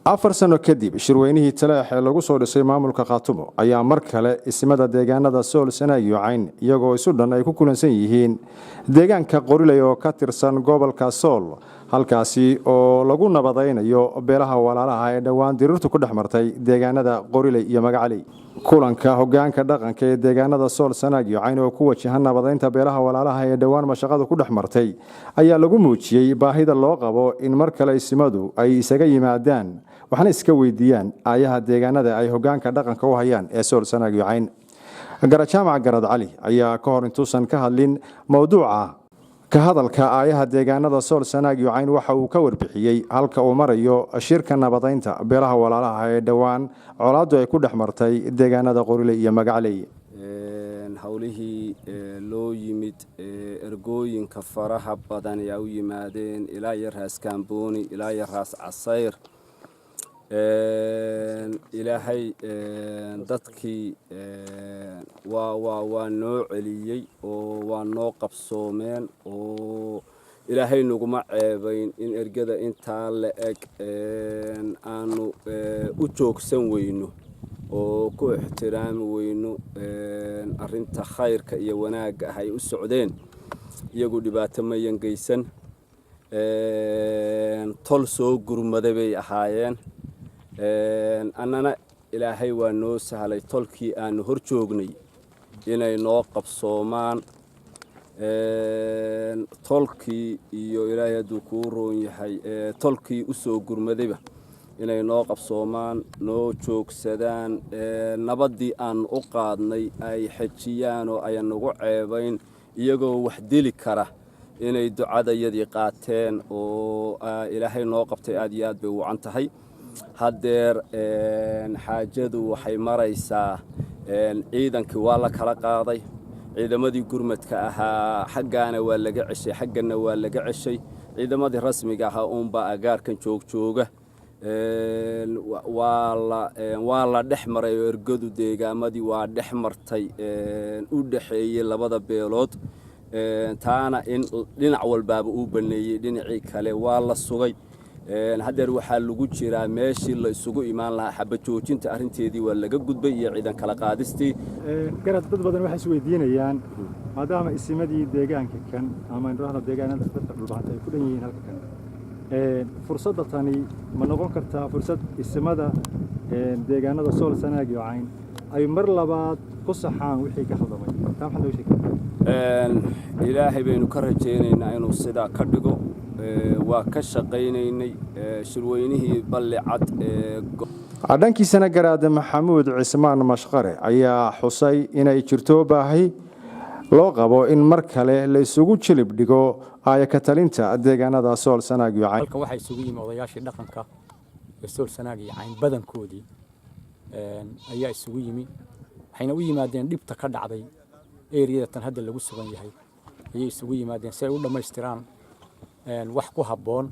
4 sano kadib shirweynihii Taleex ee lagu soo dhisay maamulka Khaatumo ayaa mar kale isimada deegaanada Sool, Sanaag iyo Cayn iyagoo isu dhan ay ku kulansan yihiin deegaanka Qoriley oo ka tirsan gobolka Sool, halkaasi oo lagu nabadaynayo beelaha walaalaha ee dhowaan diriirtu ku dhex martay deegaanada Qoriley iyo Magacaley. Kulanka hogaanka dhaqanka ee deegaanada Sool, Sanaag iyo Cayn oo ku wajahan nabadaynta beelaha walaalaha ee dhowaan mashaqadu ku dhex martay ayaa lagu muujiyey baahida loo qabo in mar kale isimadu ay isaga yimaadaan, waxna iska weydiiyaan aayaha deegaanada ay hogaanka dhaqanka u hayaan ee Sool, Sanaag iyo Cayn. Garad Jaamac Garad Cali ayaa ka hor intuusan ka hadlin mowduuca ka hadalka aayaha deegaanada Sool, Sanaag iyo Cayn waxa uu ka warbixiyey halka uu marayo shirka nabadaynta beelaha walaalaha ee dhowaan colaaddu ay ku dhex martay deegaanada Qoriley iyo Magacley. Howlihii loo yimid, ergooyinka faraha badan ayaa u yimaadeen ilaa iyo Raas Kaambooni, ilaa iyo Raas Casayr. Ilaahay dadkii waa noo celiyey oo waa noo qabsoomeen, oo Ilaahay naguma ceebayn in ergada intaa la eg aanu u joogsan weyno oo ku ixtiraami weyno arrinta khayrka iyo wanaagga ah ay u socdeen. Iyagu dhibaato mayan geysan, tol soo gurmaday bay ahaayeen. Annana Ilaahay waa noo sahlay tolkii aanu hor joognay inay noo qabsoomaan. Tolkii iyo Ilaahay hadduu kuu roon yahay, tolkii u soo gurmadayba inay noo qabsoomaan, noo joogsadaan, nabaddii aanu u qaadnay ay xejiyaan oo ayan nagu ceebayn iyagoo wax dili kara inay ducadayadii qaateen oo Ilaahay noo qabtay, aad iyo aad bay wacan tahay. Haddeer xaajadu waxay maraysaa ciidankii waa la kala qaaday. Ciidamadii gurmadka ahaa xaggaana waa laga ceshay, xaggana waa laga ceshay. Ciidamadii rasmiga ahaa uunbaa agaarkan joogjooga. Waa la dhex maray oo ergadu deegaamadii waa dhex martay u dhexeeyey labada beelood, taana in dhinac walbaaba uu baneeyey dhinacii kale waa la sugay. Haddeer waxaa lagu jiraa meeshii la isugu imaan lahaa. Xabajoojinta arrinteedii waa laga gudbay iyo ciidan kala qaadistii. Garad, dad badan waxay isweydiinayaan, maadaama isimadii deegaanka kan ama indhahda deegaanada dadka Dhulbahanta ay ku dhan yihiin halka kan, fursadda tani ma noqon kartaa fursad isimada deegaanada Sool, Sanaag iyo Cayn ay mar labaad ku saxaan wixii ka khaldamay? Taa maxaad nooga sheegi? Ilaahay baynu ka rajaynaynaa inuu sidaa ka dhigo. Waa ka shaqaynaynay shirweynihii Ballicad. Dhankiisana Garaad Maxamuud Cismaan Mashqare ayaa xusay inay jirto baahi loo qabo in mar kale la isugu jilib dhigo aaya ka talinta deegaanada Sool, Sanaag iyo Cayn. Halkan waxaa isugu yimi odayaashii dhaqanka ee Sool, Sanaag iyo Cayn badankoodii ayaa isugu yimi. Waxayna u yimaadeen dhibta ka dhacday eriyada tan hadda lagu sugan yahay ayay isugu yimaadeen si ay u dhammaystiraan wax ku habboon.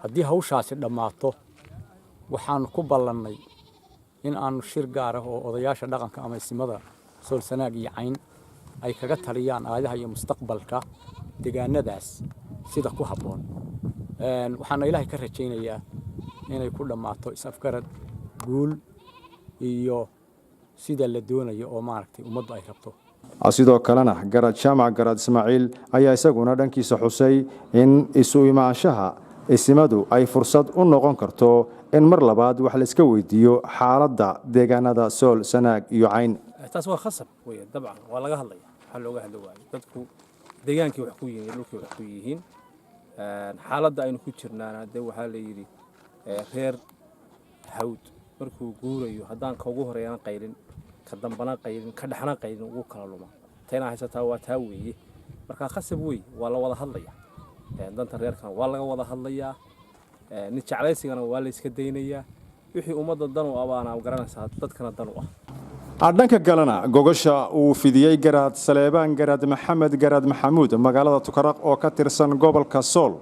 Haddii hawshaasi dhammaato, waxaanu ku ballannay in aanu shir gaar ah oo odayaasha dhaqanka ama isimada Sool, Sanaag iyo Cayn ay kaga taliyaan aadaha iyo mustaqbalka deegaanadaas sida ku habboon. Waxaana Ilaahay ka rajaynayaa inay ku dhammaato is-afgarad, guul iyo sida la doonayo oo maaragtay ummaddu ay rabto. Sidoo kalena Garaad Jaamac Garaad Ismaaciil ayaa isaguna dhankiisa xusay in isu imaanshaha isimadu ay fursad u noqon karto in mar labaad wax la iska weydiiyo xaaladda deegaanada Sool, Sanaag iyo Cayn. Taas waa khasab wey, dabcan waa laga hadlaya. Waxaa looga hadli waayo, dadku deegaankii wax ku yihiin, dhulkii wax ku yihiin, xaaladda aynu ku jirnaana dee waxaa la yidhi reer hawd markuu guurayo, haddaan ka ugu horeeyana qaylin, ka dambana qaylin, ka dhexna qaylin, ugu kala luma. Tayna haysataa waa taa weeye. Marka khasab wey, waa la wada hadlaya. Danta reerkana waa laga wada hadlayaa, nin jeclaysigana waa la iska daynayaa. Wixii ummadda dan u abaana garanaysaa, dadkana dan u Ah. Dhanka kalena, gogosha uu fidiyey Garaad Saleebaan Garaad Maxamed Garaad Maxamuud magaalada Tukaraq oo ka tirsan gobolka Sool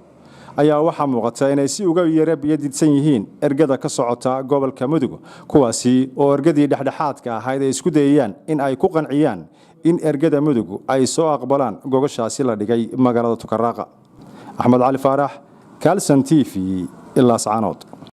ayaa waxaa muuqata inay si uga yara biyadidsan yihiin ergada ka socota gobolka Mudug, kuwaasi oo ergadii dhexdhexaadka ahayd ay isku dayayaan in ay ku qanciyaan in ergada Mudug ay soo aqbalaan gogoshaasi la dhigay magaalada Tukaraaqa. Axmed Cali Faarax, Kalson TV. Laascaanood.